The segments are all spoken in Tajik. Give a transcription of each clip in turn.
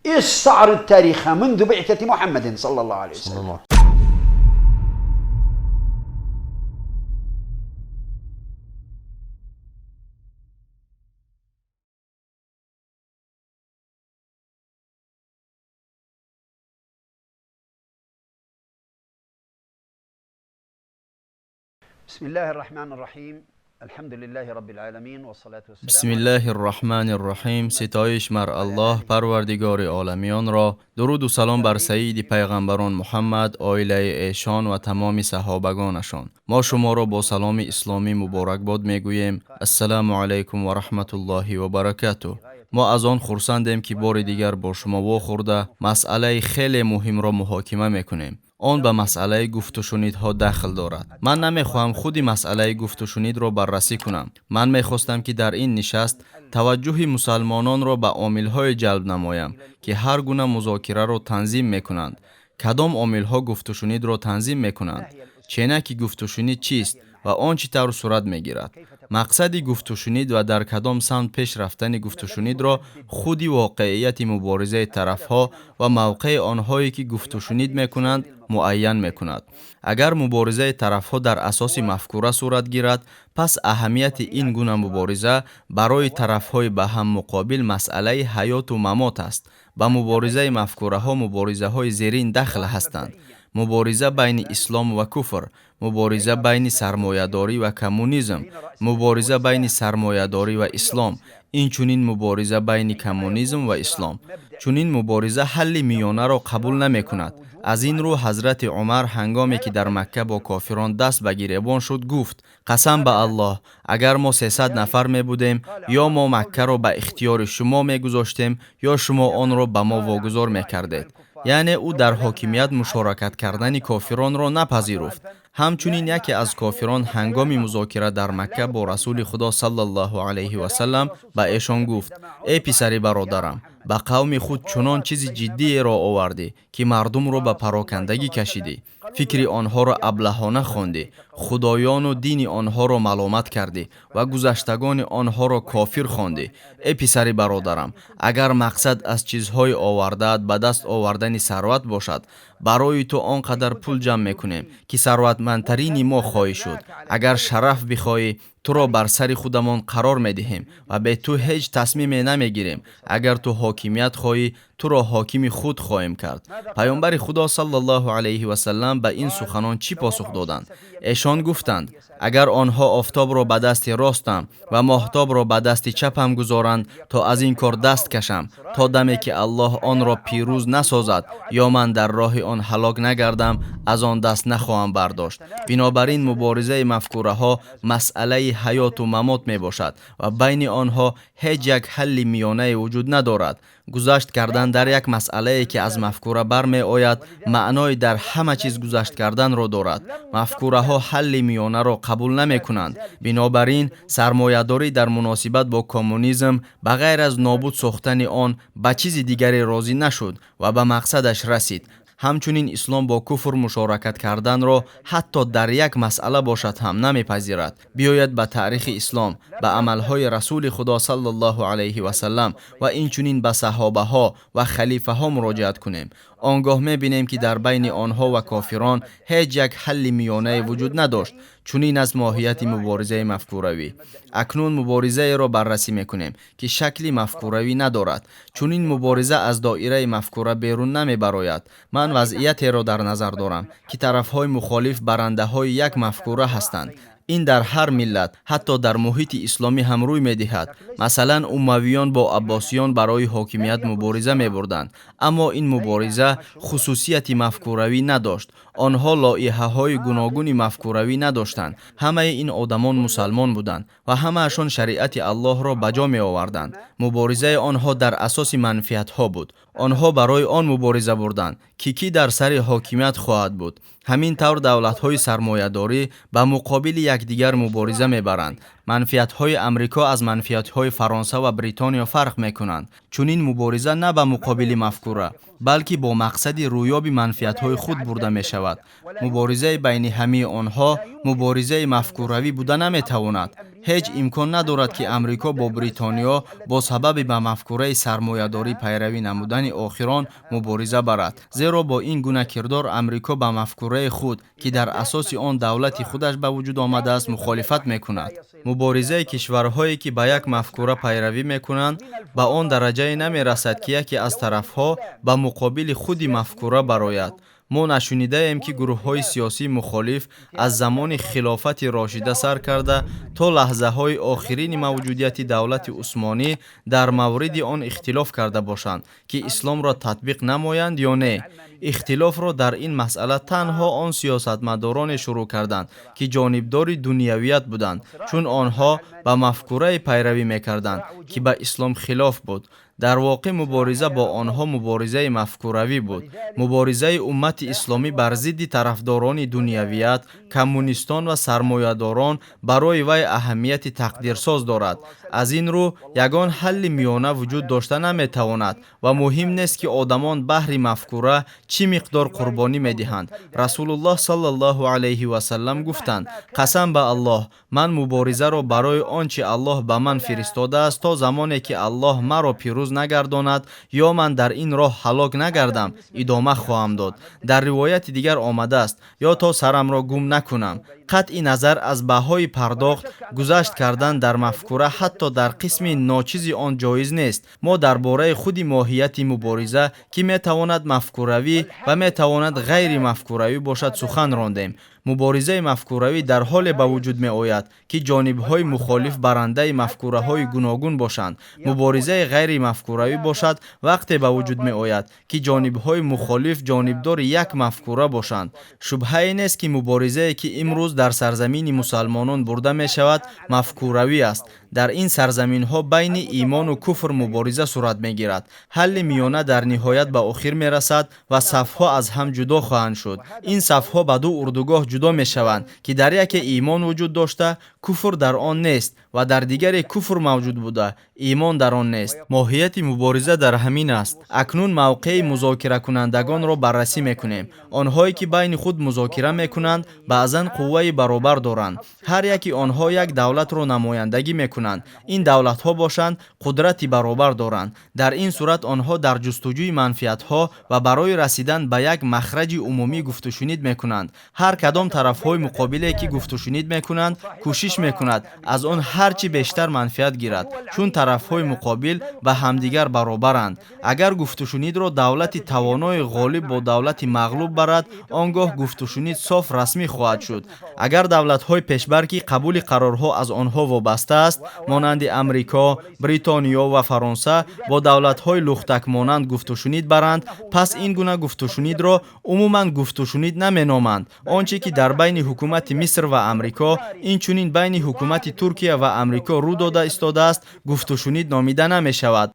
استعرض تاريخها منذ بعثة محمد صلى الله عليه وسلم. بسم الله الرحمن الرحيم، الحمد لله رب العالمين، والصلاة والسلام. بسم الله الرحمن الرحیم. ستایش مر الله پروردگار عالمیان را، درود و سلام بر سید پیغمبران محمد، عائله ایشان و تمام صحابگانشان. ما شما را با سلام اسلامی مبارکباد میگوییم. السلام علیکم و رحمت الله و برکاته. ما از آن خرسندیم که بار دیگر با شما واخورده مسئله خیلی مهم را محاکمه میکنیم. Он ба масъалаи гуфтушунидҳо дахл дорад. Ман намехоҳам худи масъалаи гуфтушунидро баррасӣ кунам. Ман мехостам, ки дар ин нишаст таваҷҷӯҳи мусалмононро ба омилҳое ҷалб намоям, ки ҳар гуна музокираро танзим мекунанд. Кадом омилҳо гуфтушунидро танзим мекунанд? Ченаки гуфтушунид чист ва он чӣ тавр сурат мегирад? Мақсади гуфтушунид ва дар кадом самт пеш рафтани гуфтушунидро худи воқеияти муборизаи тарафҳо ва мавқеи онҳое, ки гуфтушунид мекунанд, муайян мекунад. Агар муборизаи тарафҳо дар асоси мафкура сурат гирад, пас аҳамияти ин гуна мубориза барои тарафҳои ба ҳам муқобил масъалаи ҳаёту мамот аст. Ба муборизаи мафкураҳо муборизаҳои зерин дахл ҳастанд: мубориза байни ислом ва куфр, мубориза байни сармоядорӣ ва коммунизм, мубориза байни сармоядорӣ ва ислом, инчунин мубориза байни коммунизм ва ислом. Чунин мубориза ҳалли миёнаро қабул намекунад. Аз ин рӯ ҳазрати Умар ҳангоме ки дар Макка бо кофирон даст ба гиребон шуд, гуфт: қасам ба Аллоҳ, агар мо 300 нафар мебудем, ё мо Маккаро ба ихтиёри шумо мегузоштем, ё шумо онро ба мо вогузор мекардед. Яъне ӯ дар ҳокимият мушоракат кардани кофиронро напазируфт. Ҳамчунин яке аз кофирон ҳангоми музокира дар Макка бо Расули Худо саллаллоҳу алайҳи васаллам ба эшон гуфт: эй писари бародарам, ба қавми худ чунон чизи ҷиддиеро овардӣ, ки мардумро ба парокандагӣ кашидӣ, фикри онҳоро аблаҳона хондӣ, худоёну дини онҳоро маломат кардӣ ва гузаштагони онҳоро кофир хондӣ. Эй писари бародарам, агар мақсад аз чизҳои овардаат ба даст овардани сарват бошад, барои ту он қадар пул ҷамъ мекунем, ки сарватмандтарини мо хоҳӣ шуд. Агар шараф бихоҳӣ, туро бар сари худамон қарор медиҳем ва бе ту ҳеҷ тасмиме намегирем. Агар ту ҳокимият хоҳӣ, туро ҳокими худ хоҳем кард. Паёмбари Худо саллаллоҳу алайҳи васаллам ба ин суханон чӣ посух доданд? Эшон гуфтанд: агар онҳо офтобро ба дасти ростам ва моҳтобро ба дасти чапам гузоранд, то аз ин кор даст кашам, то даме ки Аллоҳ онро пирӯз насозад ё ман дар роҳи он ҳалок нагардам, аз он даст нахоҳам бардошт. Бинобар ин муборизаи мафкураҳо масъалаи ҳаёту мамот мебошад ва байни онҳо ҳеҷ як ҳалли миёнае вуҷуд надорад. Гузашт кардан дар як масъалае, ки аз мафкура бармеояд, маънои дар ҳама чиз гузашт карданро дорад. Мафкураҳо ҳалли миёнаро қабул намекунанд. Бинобар ин сармоядорӣ дар муносибат бо коммунизм ба ғайр аз нобуд сохтани он ба чизи дигаре розӣ нашуд ва ба мақсадаш расид. Ҳамчунин ислом бо куфр мушоракат карданро ҳатто дар як масъала бошад ҳам намепазирад. Биёяд ба таърихи ислом, ба амалҳои Расули Худо саллаллоҳу алайҳи васаллам ва инчунин ба саҳобаҳо ва халифаҳо муроҷиат кунем. Он гоҳ мебинем, ки дар байни онҳо ва кофирон ҳеҷ як ҳалли миёнае вуҷуд надошт. Чунин аст моҳияти муборизаи мафкуравӣ. Акнун муборизаеро баррасӣ мекунем, ки шакли мафкуравӣ надорад. Чунин мубориза аз доираи мафкура берун намебарояд. Ман вазъиятеро дар назар дорам, ки тарафҳои мухолиф барандаҳои як мафкура ҳастанд. Ин дар ҳар миллат, ҳатто дар муҳити исломӣ ҳам рӯй медиҳад. Масалан, умавиён бо аббосиён барои ҳокимият мубориза мебурданд, аммо ин мубориза хусусияти мафкуравӣ надошт. Онҳо лоиҳаҳои гуногуни мафкуравӣ надоштанд. Ҳамаи ин одамон мусалмон буданд ва ҳамаашон шариати Аллоҳро ба ҷо меоварданд. Муборизаи онҳо дар асоси манфиатҳо буд. Онҳо барои он мубориза бурданд, ки кӣ дар сари ҳокимият хоҳад буд. Ҳамин тавр давлатҳои сармоядорӣ ба муқобили якдигар мубориза мебаранд. Манфиатҳои Амрико аз манфиатҳои Фаронса ва Бритониё фарқ мекунанд. Чунин мубориза на ба муқобили мафкура, балки бо мақсади рӯёби манфиатҳои худ бурда мешавад. Муборизаи байни ҳамии онҳо муборизаи мафкуравӣ буда наметавонад. Ҳеҷ имкон надорад, ки Амрико бо Бритониё бо сабаби ба мафкураи сармоядорӣ пайравӣ намудани охирон мубориза барад, зеро бо ин гуна кирдор Амрико ба мафкураи худ, ки дар асоси он давлати худаш ба вуҷуд омадааст, мухолифат мекунад. Муборизаи кишварҳое, ки ба як мафкура пайравӣ мекунанд, ба он дараҷае намерасад, ки яке аз тарафҳо ба муқобили худи мафкура барояд. Мо нашунидаем, ки гурӯҳҳои сиёсии мухолиф аз замони хилофати рошида сар карда то лаҳзаҳои охирини мавҷудияти давлати Усмонӣ дар мавриди он ихтилоф карда бошанд, ки исломро татбиқ намоянд ё не. Ихтилофро дар ин масъала танҳо он сиёсатмадороне шурӯъ карданд, ки ҷонибдори дунявият буданд, чун онҳо ба мафкурае пайравӣ мекарданд, ки ба ислом хилоф буд. Дар воқеъ мубориза бо онҳо муборизаи мафкуравӣ буд. Муборизаи уммати исломӣ бар зидди тарафдорони дунявият, коммунистон ва сармоядорон барои вай аҳамияти тақдирсоз дорад. Аз ин рӯ ягон ҳалли миёна вуҷуд дошта наметавонад ва муҳим нест, ки одамон баҳри мафкура чӣ миқдор қурбонӣ медиҳанд. Расулуллоҳ саллаллоҳу алайҳи васаллам гуфтанд: «Қасам ба Аллоҳ, ман муборизаро барои он чӣ Аллоҳ ба ман фиристодааст, то замоне ки Аллоҳ маро пирӯз нагардонад ё ман дар ин роҳ ҳалок нагардам, идома хоҳам дод». Дар ривояти дигар омадааст: «Ё то сарамро гум накунам». Қатъи назар аз баҳои пардохт, гузашт кардан дар мафкура ҳатто дар қисми ночизи он ҷоиз нест. Мо дар бораи худи моҳияти мубориза, ки метавонад мафкуравӣ ва метавонад ғайримафкуравӣ бошад, сухан рондем. Муборизаи мафкуравӣ дар ҳоле ба вуҷуд меояд, ки ҷонибҳои мухолиф барандаи мафкураҳои гуногун бошанд. Муборизаи ғайримафкуравӣ бошад, вақте ба вуҷуд меояд, ки ҷонибҳои мухолиф ҷонибдори як мафкура бошанд. Шубҳае нест, ки муборизае, ки имрӯз дар сарзамини мусалмонон бурда мешавад, мафкуравӣ аст. Дар ин сарзаминҳо байни имону куфр мубориза сурат мегирад. Ҳалли миёна дар ниҳоят ба охир мерасад ва сафҳо аз ҳам ҷудо хоҳанд шуд. Ин сафҳо ба ду урдугоҳ ҷудо мешаванд, ки дар яке имон вуҷуд дошта, куфр дар он нест, ва дар дигаре куфр мавҷуд буда, имон дар он нест. Моҳияти мубориза дар ҳамин аст. Акнун мавқеи музокиракунандагонро баррасӣ мекунем. Онҳое, ки байни худ музокира мекунанд, баъзан қувваи баробар доранд. Ҳар яки онҳо як давлатро намояндагӣ мекунанд. Ин давлатҳо бошанд, қудрати баробар доранд. Дар ин сурат онҳо дар ҷустуҷӯи манфиатҳо ва барои расидан ба як махраҷи умумӣ гуфтушунид мекунанд. Ҳар кадом тарафҳои муқобиле, ки гуфтушунид мекунанд, кӯшиш мекунад аз он ҳар чӣ бештар манфиат гирад, чун тарафҳои муқобил ба ҳамдигар баробаранд. Агар гуфтушунидро давлати тавонои ғолиб бо давлати мағлуб барад, он гоҳ гуфтушунид соф расмӣ хоҳад шуд. Агар давлатҳои пешбар, ки қабули қарорҳо аз онҳо вобаста аст, монанди Амрико, Бритониё ва Фаронса, бо давлатҳои лухтакмонанд гуфтушунид баранд, пас ин гуна гуфтушунидро умуман гуфтушунид наменоманд. Он чӣ ки дар байни ҳукумати Миср ва Амрико, инчунин байни ҳукумати Туркия ва Амрико рӯ дода истодааст, гуфтушунид номида намешавад.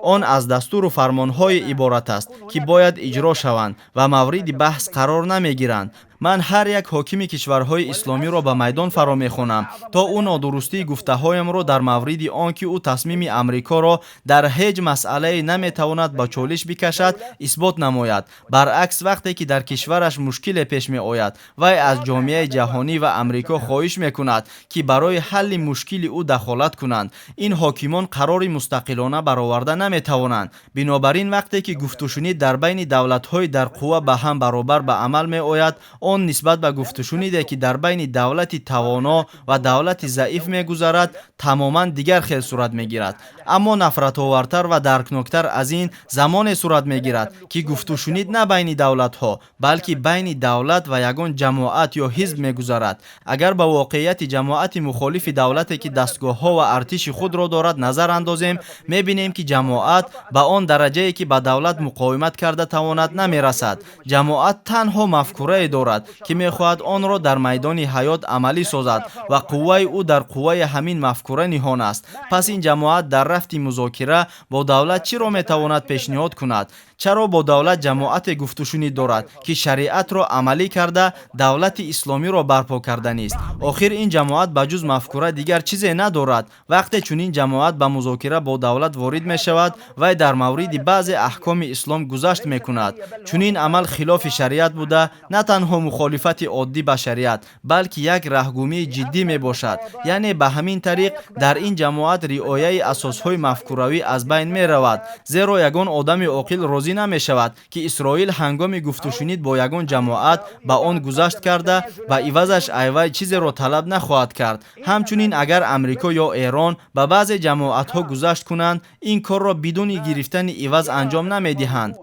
Он аз дастуру фармонҳое иборат аст, ки бояд иҷро шаванд ва мавриди баҳс қарор намегиранд. Ман ҳар як ҳокими кишварҳои исломиро ба майдон фаро мехонам, то ӯ нодурустии гуфтаҳоямро дар мавриди он ки ӯ тасмими Амрикоро дар ҳеҷ масъалае наметавонад ба чолиш бикашад, исбот намояд. Баръакс, вақте ки дар кишвараш мушкиле пеш меояд, вай аз ҷомеаи ҷаҳонӣ ва Амрико хоҳиш мекунад, ки барои ҳалли мушкили ӯ дахолат кунанд. Ин ҳокимон қарори мустақилона бароварда наметавонанд. Бинобар ин, вақте ки гуфтушунид дар байни давлатҳои дар қувва ба ҳам баробар ба амал меояд, он нисбат ба гуфтушуниде, ки дар байни давлати тавоно ва давлати заиф мегузарад, тамоман дигар хел сурат мегирад. Аммо нафратовартар ва даркноктар аз ин замоне сурат мегирад, ки гуфтушунид на байни давлатҳо, балки байни давлат ва ягон ҷамоат ё ҳизб мегузарад. Агар ба воқеияти ҷамоати мухолифи давлате, ки дастгоҳҳо ва артиши худро дорад, назар андозем, мебинем, ки ҷамоат ба он дараҷае, ки ба давлат муқовимат карда тавонад, намерасад. Ҷамоат танҳо мафкурае дорад, ки мехоҳад онро дар майдони ҳаёт амалӣ созад ва қувваи ӯ дар қувваи ҳамин мафкура ниҳон аст. Пас ин ҷамоат дар рафти музокира бо давлат чиро метавонад пешниҳод кунад? Чаро бо давлат ҷамоате гуфтушунид дорад, ки шариатро амалӣ карда, давлати исломиро барпо карданист? Охир ин ҷамоат ба ҷуз мафкура дигар чизе надорад. Вақте чунин ҷамоат ба музокира бо давлат ворид мешавад, вай дар мавриди баъзе аҳкоми ислом гузашт мекунад. Чунин амал хилофи шариат буда, на танҳо мухолифати оддӣ ба шариат, балки як раҳгумии ҷиддӣ мебошад. Яъне ба ҳамин тариқ дар ин ҷамоат риояи асосҳои мафкуравӣ аз байн меравад, зеро ягон одами оқил розӣ намешавад, ки Исроил ҳангоми гуфтушунид бо ягон ҷамоат ба он гузашт карда, ба ивазаш айвай чизеро талаб нахоҳад кард. Ҳамчунин агар Амрико ё Эрон ба баъзе ҷамоатҳо гузашт кунанд, ин корро бидуни гирифтани иваз анҷом намедиҳанд.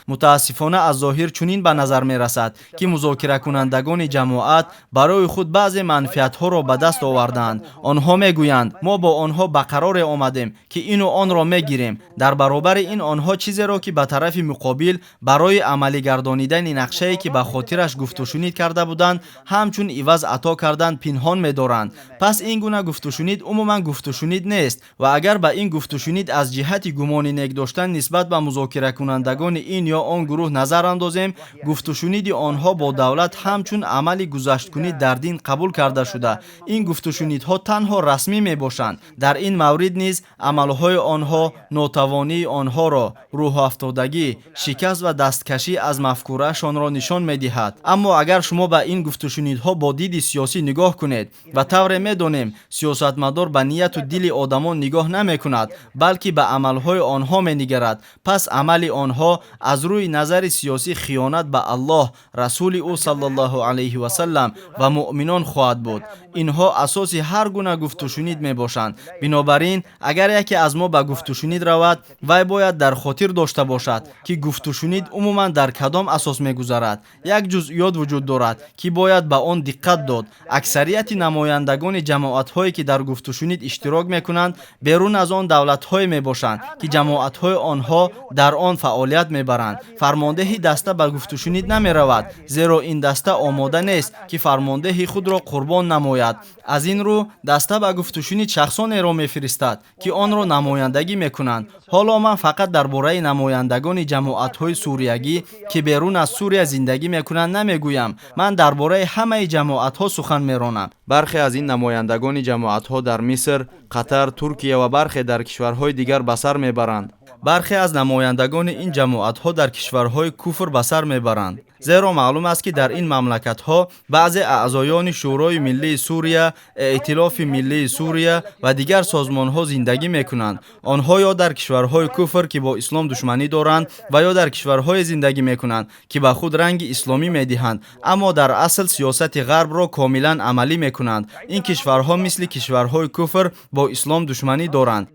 Мутаассифона, аз зоҳир чунин ба назар мерасад, ки музокиракунандагони ҷамоат барои худ баъзе манфиатҳоро ба даст овардаанд. Онҳо мегӯянд: мо бо онҳо ба қароре омадем, ки ину онро мегирем. Дар баробари ин онҳо чизеро, ки ба тарафи муқобил барои амалигардонидани нақшае, ки ба хотираш гуфтушунид карда буданд, ҳамчун иваз ато карданд, пинҳон медоранд. Пас ин гуна гуфтушунид умуман гуфтушунид нест. Ва агар ба ин гуфтушунид аз ҷиҳати гумони нек доштан нисбат ба музокиракунандагони ин ё он гурӯҳ назар андозем, гуфтушуниди онҳо бо давлат ҳамчун амали гузашткунӣ дар дин қабул карда шуда, ин гуфтушунидҳо танҳо расмӣ мебошанд. Дар ин маврид низ амалҳои онҳо нотавонии онҳоро, рӯҳафтодагӣ, шикаст ва дасткашӣ аз мафкураашонро нишон медиҳад. Аммо агар шумо ба ин гуфтушунидҳо бо диди сиёсӣ нигоҳ кунед, ва тавре медонем, сиёсатмадор ба нияту дили одамон нигоҳ намекунад, балки ба амалҳои онҳо менигарад, пас амали онҳо аз рӯи назари сиёсӣ хиёнат ба Аллоҳ, расули ӯ саллаллоҳу алайҳи васаллам ва муъминон хоҳад буд. Инҳо асоси ҳар гуна гуфтушунид мебошанд. Бинобар ин агар яке аз мо ба гуфтушунид равад, вай бояд дар хотир дошта бошад, ки гуфтушунид умуман дар кадом асос мегузарад. Як ҷузъиёт вуҷуд дорад, ки бояд ба он диққат дод. Аксарияти намояндагони ҷамоатҳое, ки дар гуфтушунид иштирок мекунанд, берун аз он давлатҳое мебошанд, ки ҷамоатҳои онҳо дар он фаъолият мебаранд. Фармондеҳи даста ба гуфтушунид намеравад, зеро ин даста омода нест, ки фармондеҳи худро қурбон намояд. Аз ин рӯ даста ба гуфтушунид шахсонеро мефиристад, ки онро намояндагӣ мекунанд. Ҳоло ман фақат дар бораи намояндагони ҷамоатҳои суриягӣ, ки берун аз Сурия зиндагӣ мекунанд, намегӯям. Ман дар бораи ҳамаи ҷамоатҳо сухан меронам. Бархе аз ин намояндагони ҷамоатҳо дар Миср, Қатар, Туркия ва бархе дар кишварҳои дигар ба сар мебаранд. Бархе аз намояндагони ин ҷамоатҳо дар кишварҳои куфр ба сар мебаранд, зеро маълум аст, ки дар ин мамлакатҳо баъзе аъзоёни Шӯрои миллии Сурия, Эътилофи миллии Сурия ва дигар созмонҳо зиндагӣ мекунанд. Онҳо ё дар кишварҳои куфр, ки бо ислом душманӣ доранд, ва ё дар кишварҳое зиндагӣ мекунанд, ки ба худ ранги исломӣ медиҳанд, аммо дар асл сиёсати ғарбро комилан амалӣ мекунанд. Ин кишварҳо мисли кишварҳои куфр бо ислом душманӣ доранд.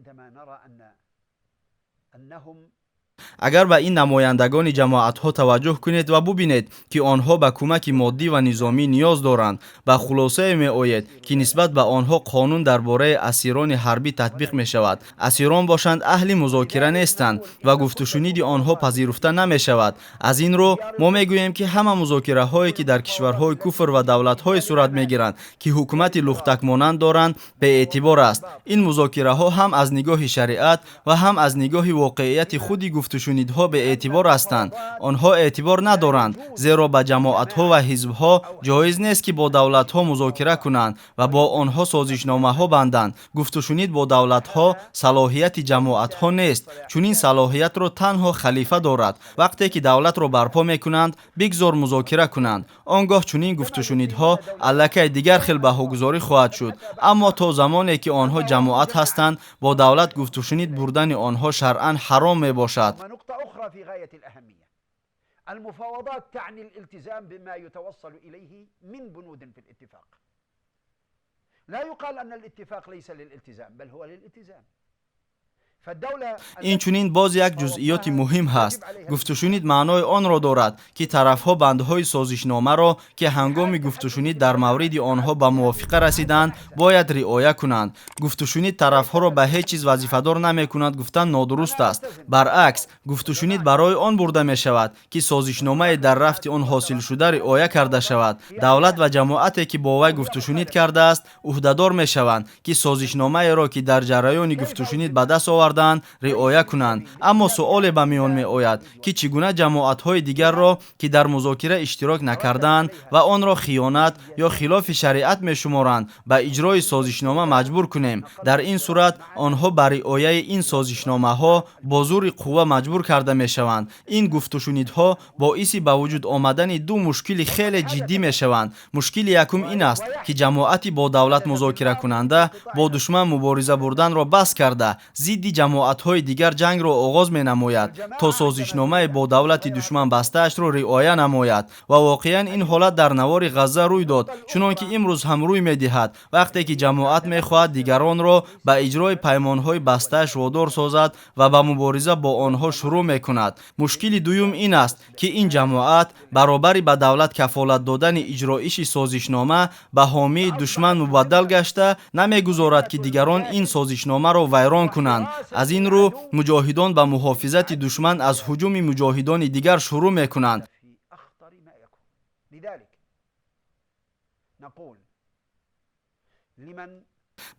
Агар ба ин намояндагони ҷамоатҳо таваҷҷӯҳ кунед ва бубинед, ки онҳо ба кӯмаки моддӣ ва низомӣ ниёз доранд, ба хулосае меоед, ки нисбат ба онҳо қонун дар бораи асирони ҳарбӣ татбиқ мешавад. Асирон бошанд, аҳли музокира нестанд ва гуфтушуниди онҳо пазируфта намешавад. Аз ин рӯ мо мегӯем, ки ҳама музокираҳое, ки дар кишварҳои куфр ва давлатҳое сурат мегиранд, ки ҳукумати лухтакмонанд доранд, беэътибор аст. Ин музокираҳо ҳам аз нигоҳи шариат ва ҳам аз нигоҳи воқеияти худи гуфтушунидҳо беэътибор ҳастанд. Онҳо эътибор надоранд, зеро ба ҷамоатҳо ва ҳизбҳо ҷоиз нест, ки бо давлатҳо музокира кунанд ва бо онҳо созишномаҳо банданд. Гуфтушунид бо давлатҳо салоҳияти ҷамоатҳо нест. Чунин салоҳиятро танҳо халифа дорад. Вақте ки давлатро барпо мекунанд, бигзор музокира кунанд. Он гоҳ чунин гуфтушунидҳо аллакай дигар хел баҳогузорӣ хоҳад шуд. Аммо то замоне ки онҳо ҷамоат ҳастанд, бо давлат гуфтушунид бурдани онҳо шаръан ҳаром мебошад. المفاوضات تعني الالتزام بما يتوصل إليه من بنود في الاتفاق. لا يقال أن الاتفاق ليس للالتزام، بل هو للالتزام. Инчунин боз як ҷузъиёти муҳим ҳаст. Гуфтушунид маънои онро дорад, ки тарафҳо бандҳои созишномаро, ки ҳангоми гуфтушунид дар мавриди онҳо ба мувофиқа расиданд, бояд риоя кунанд. Гуфтушунид тарафҳоро ба ҳеҷ чиз вазифадор намекунад гуфтан нодуруст аст. Баръакс, гуфтушунид барои он бурда мешавад, ки созишномае дар рафти он ҳосилшуда риоя карда шавад. Давлат ва ҷамоате, ки бо вай гуфтушунид кардааст, ӯҳдадор мешаванд, ки созишномаеро, ки дар ҷараёни гуфтушунид ба даст овардаанд, овардаанд, риоя кунанд. Аммо суоле ба миён меояд, ки чӣ гуна ҷамоатҳои дигарро, ки дар музокира иштирок накардаанд ва онро хиёнат ё хилофи шариат мешуморанд, ба иҷрои созишнома маҷбур кунем? Дар ин сурат онҳо ба риояи ин созишномаҳо бо зури қувва маҷбур карда мешаванд. Ин гуфтушунидҳо боиси ба вуҷуд омадани ду мушкили хеле ҷиддӣ мешаванд. Мушкили якум ин аст, ки ҷамоати бо давлат музокиракунанда бо душман мубориза бурданро бас карда, зидди ҷамоатҳои дигар ҷангро оғоз менамояд, то созишномаи бо давлати душман бастаашро риоя намояд. Ва воқеан ин ҳолат дар навори Ғазза рӯй дод, чунон ки имрӯз ҳам рӯй медиҳад. Вақте ки ҷамоат мехоҳад дигаронро ба иҷрои паймонҳои бастааш водор созад ва ба мубориза бо онҳо шурӯъ мекунад. Мушкили дуюм ин аст, ки ин ҷамоат баробари ба давлат кафолат додани иҷроиши созишнома ба ҳомии душман мубаддал гашта, намегузорад, ки дигарон ин созишномаро вайрон кунанд. Аз ин рӯ муҷоҳидон ба муҳофизати душман аз ҳуҷуми муҷоҳидони дигар шурӯъ мекунанд. في أخطر ما يكون. لذلك نقول لمن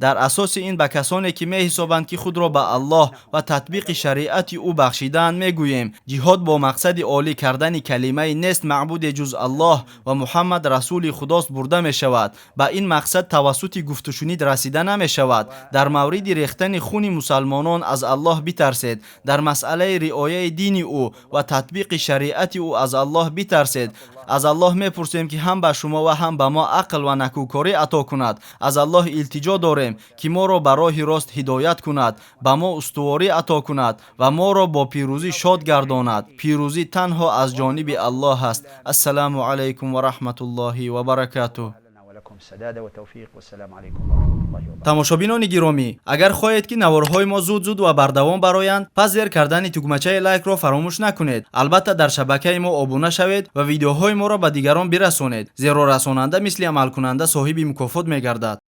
Дар асоси ин ба касоне, ки меҳисобанд, ки худро ба Аллоҳ ва татбиқи шариати ӯ бахшидаанд, мегӯем: ҷиҳод бо мақсади олӣ кардани калимаи «нест маъбуде ҷуз Аллоҳ ва Муҳаммад расули худост» бурда мешавад. Ба ин мақсад тавассути гуфтушунид расида намешавад. Дар мавриди рехтани хуни мусалмонон аз Аллоҳ битарсед. Дар масъалаи риояи дини ӯ ва татбиқи шариати ӯ аз Аллоҳ битарсед. Аз Аллоҳ мепурсем, ки ҳам ба шумо ва ҳам ба мо ақл ва накӯкорӣ ато кунад. Аз Аллоҳ илтиҷо дорем, ки моро ба роҳи рост ҳидоят кунад, ба мо устуворӣ ато кунад ва моро бо пирӯзӣ шод гардонад. Пирӯзӣ танҳо аз ҷониби Аллоҳ аст. Ассалому алайкум ва раҳматуллоҳи ва баракатуҳ. لنا ولكم السداد والتوفيق، والسلام عليكم ورحمة الله وبركاته. Тамошобинони гиромӣ, агар хоҳед, ки наворҳои мо зуд зуд ва бардавом бароянд, пас зер кардани тугмачаи лайкро фаромӯш накунед. Албатта, дар шабакаи мо обуна шавед ва видеоҳои моро ба дигарон бирасонед, зеро расонанда мисли амалкунанда соҳиби мукофот мегардад.